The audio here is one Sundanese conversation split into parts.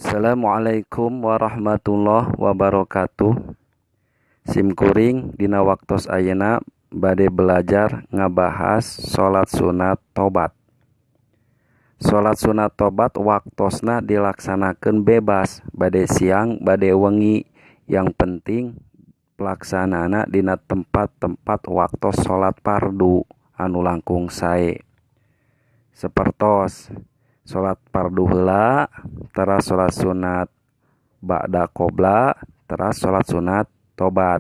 Assalamualaikum warahmatullahi wabarakatuh. Simkuring dina waktos ayeuna bade belajar ngabahas salat sunat tobat. Salat sunat tobat waktosna dilaksanakeun bebas, bade siang bade wengi, yang penting pelaksanaanna dina tempat-tempat waktos salat fardu anu langkung sae. Sapertos salat fardu heula, teras salat sunat ba'da qobla, teras salat sunat tobat.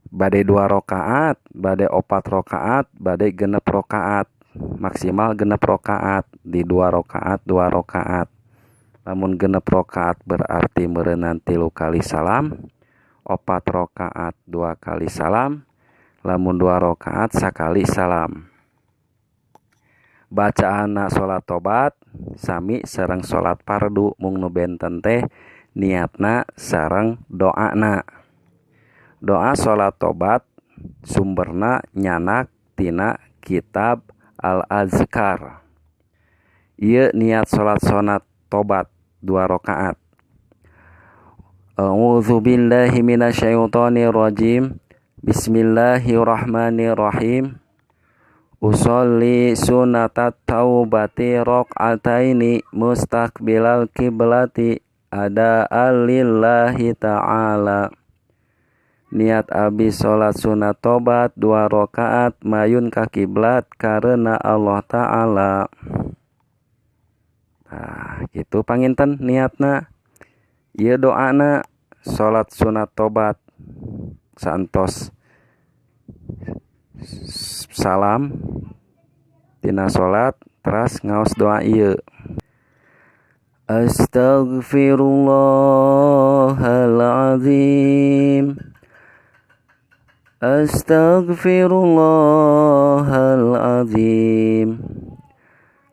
Bade 2 rakaat, bade 4 rakaat, bade 6 rakaat, maksimal 6 rakaat, di 2 rakaat 2 rakaat. Lamun 6 rakaat berarti meureunan 3 kali salam, 4 rakaat 2 kali salam, lamun 2 rakaat sakali salam. Bacaanna salat tobat sami sareng salat fardu, mung nu benten teh niatna sareng doana. Doa salat tobat sumberna nyanak tina kitab Al-Azkar. Ieu niat salat sunat tobat 2 rakaat. A'udzu billahi minasyaitonir rajim. Bismillahirrahmanirrahim. Usolli sunatat taubati rakaataini mustaqbilal kiblati ada lillahi ta'ala. Niat abdi salat sunat tobat 2 rakaat mayun ka kiblat karena Allah Ta'ala. Nah, gitu panginten niatna. Ieu doana salat sunat tobat santos salam tina salat teras ngaos doa ieu. Astaghfirullahalazim, astaghfirullahalazim,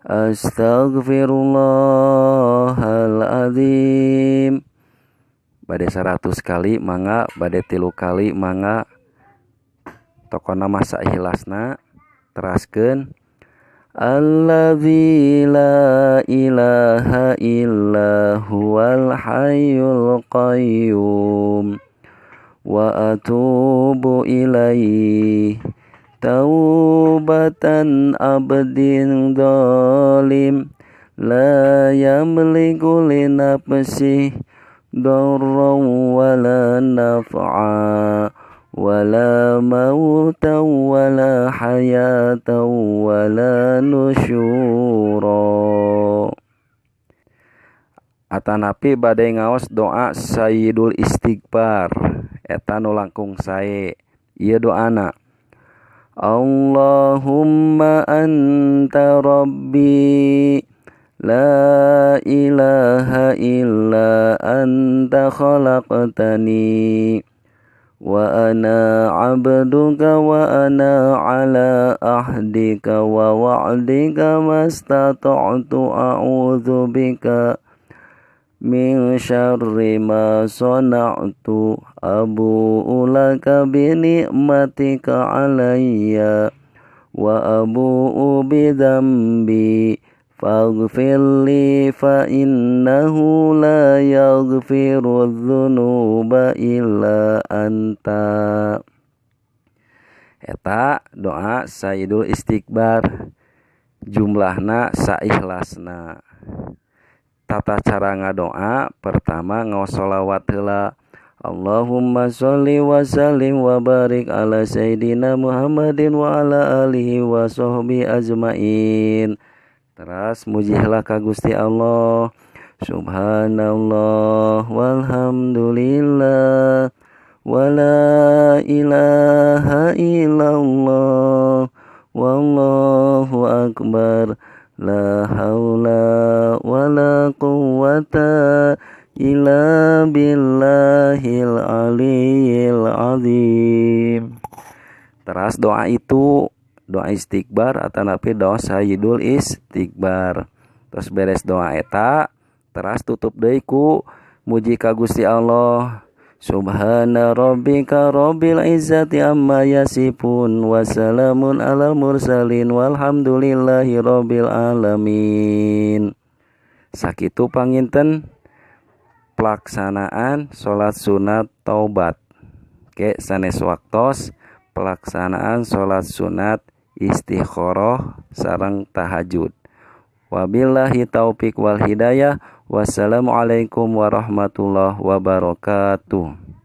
astaghfirullahalazim. Bade 100 kali mangga, bade 3 kali mangga. Tokona masa ikhlasna teraskeun allazi la ilaha illa huwal hayyul qayyum wa atubu ilaihi taubatan abdin zalim la yamliku li nafsihi darran wala naf'a wala mauta wala hayata wala nusyura. Atanapi bade ngaos doa Sayyidul Istighfar eta nu langkung sae. Ieu doana: Allahumma anta rabbi la ilaha illa anta khalaqtani wa ana 'abduka wa ana 'ala ahdika wa wa'dika mastata'tu a'udzu bika min syarri ma sana'tu abu'u laka bi ni'matika 'alayya wa abu'u bi dzambi faghfir li fa innahu la yaghfiru dzunuba illa anta. Eta doa Sayyidul Istighfar, jumlahna saikhlasna. Tata cara ngadoa pertama ngaos sholawat heula. Allahumma sholli wa sallim wa barik ala sayyidina Muhammadin wa ala alihi wa sahbihi ajmain. Teras mujilah ka Gusti Allah. Subhanallah walhamdulillah wala ilaha illallah wallahu akbar la haula wala quwwata illa billahil aliyil azim. Teras doa itu doa istighbar atanapi doa Sayyidul Istighbar. Terus beres doa eta, teras tutup deui ku muji ka Gusti Allah. Subhana rabbika rabbil izzati amma yasifun wa salamun alal mursalin walhamdulillahi rabbil alamin. Sakitu panginten pelaksanaan salat sunat taubat. Ke sanes waktos pelaksanaan salat sunat istikharah sareng tahajud. Wabillahi taufik wal hidayah. Wassalamualaikum warahmatullahi wabarakatuh.